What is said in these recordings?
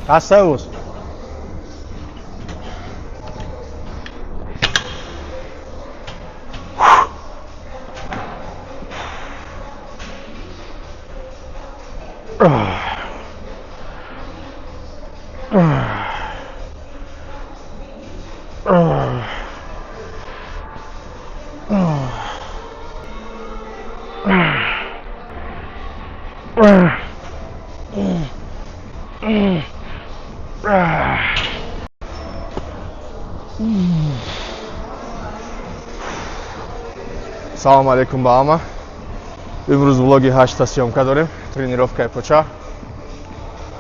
Ҳастаус. Салом алейкум ба ҳама. Имрӯз влоги 8-та съёмка дорем. Тренировкаи поча.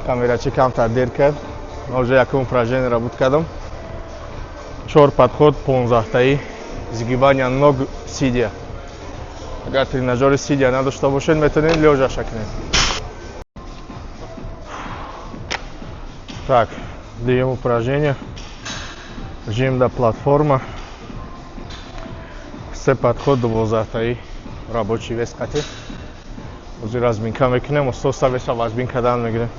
Камерачи камтар дер кард. Ман уже якум упражнение буд кардам. 4 подход 15-таи сгибания ног сидя. Агар тренажёри сидя надошта бошед, метавонед лёжаша кунед. Так, дуюм упражнение. Жим да платформа. Се подход 12-таи рабочий вес қати. Ҳозир разминка мекунем, оста веса вазбин кардан мегирем.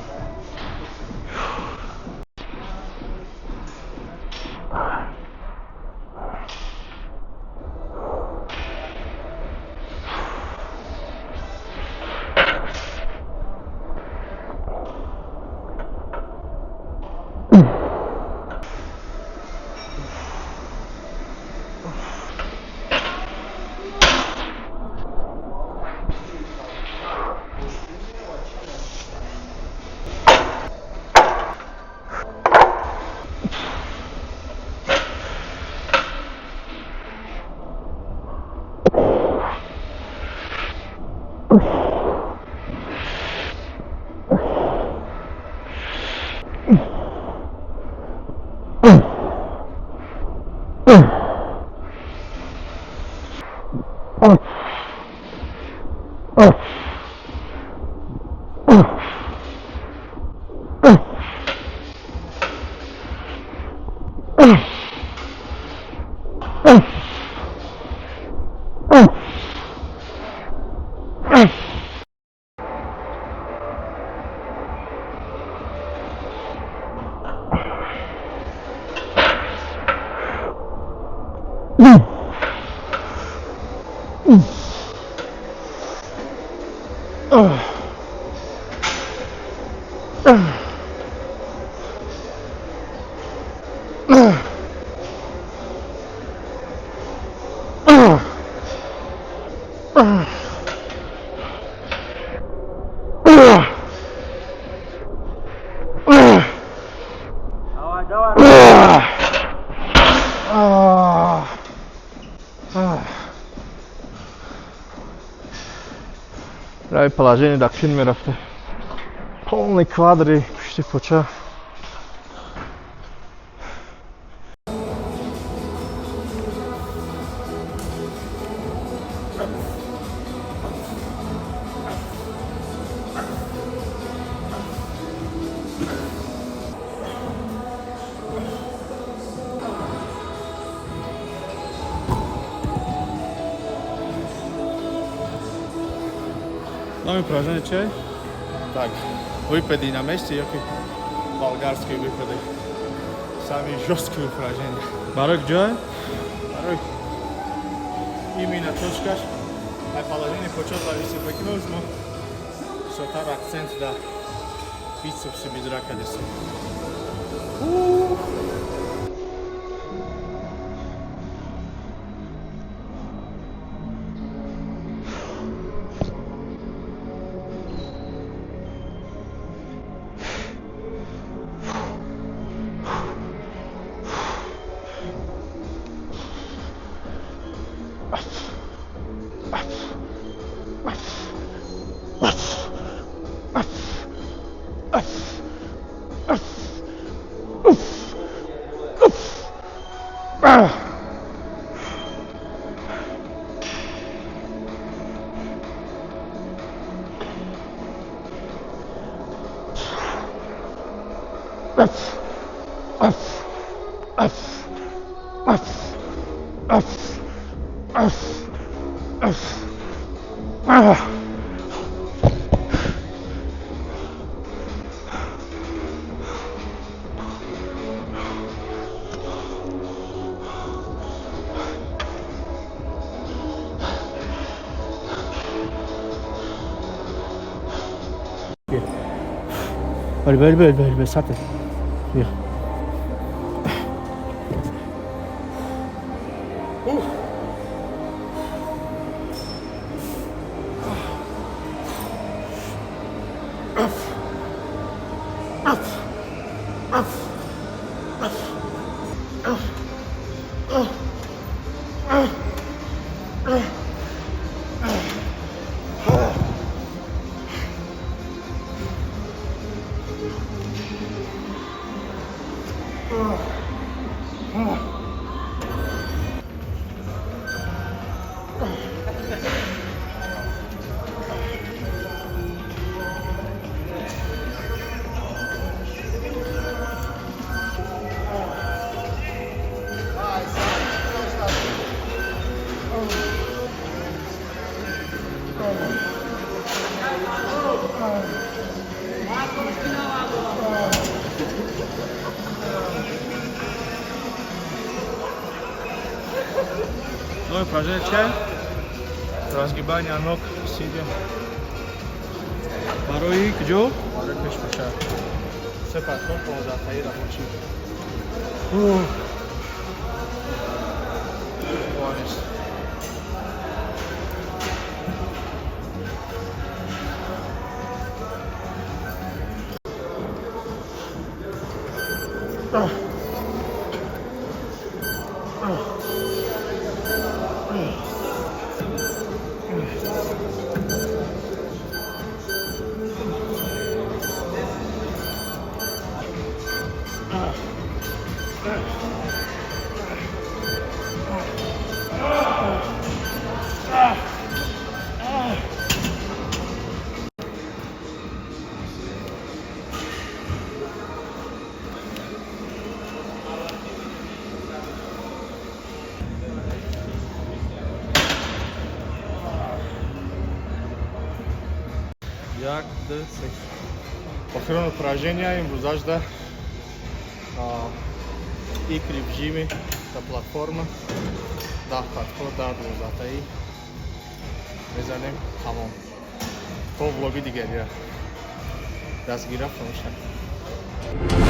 Рави положение да кин мерафта. Полный квадри пушти поча. Номи упражнение чиай? Так, выпады на месте, ёки болгарские выпады. Самые жесткие упражнения. Барои куҷое? Барои именно точкаш, ай положение поча зависит мекунад, мо бисёртар акцент да бицепси бедра кардесем. Бале, бале, бале, бале, сате. Бия. Новое упражнение чай. Разгибание ног сидя. Барои куҷо? Барои пеш пеша. Се подход 15таи рабочий. Нест. Як, ду, се. Охирон упражнения имрӯзашда икры в жиме да платформа, 10 подход, 10 12таи мезанем, тамом. То влоги дигарира дастгира фаромӯш накунед.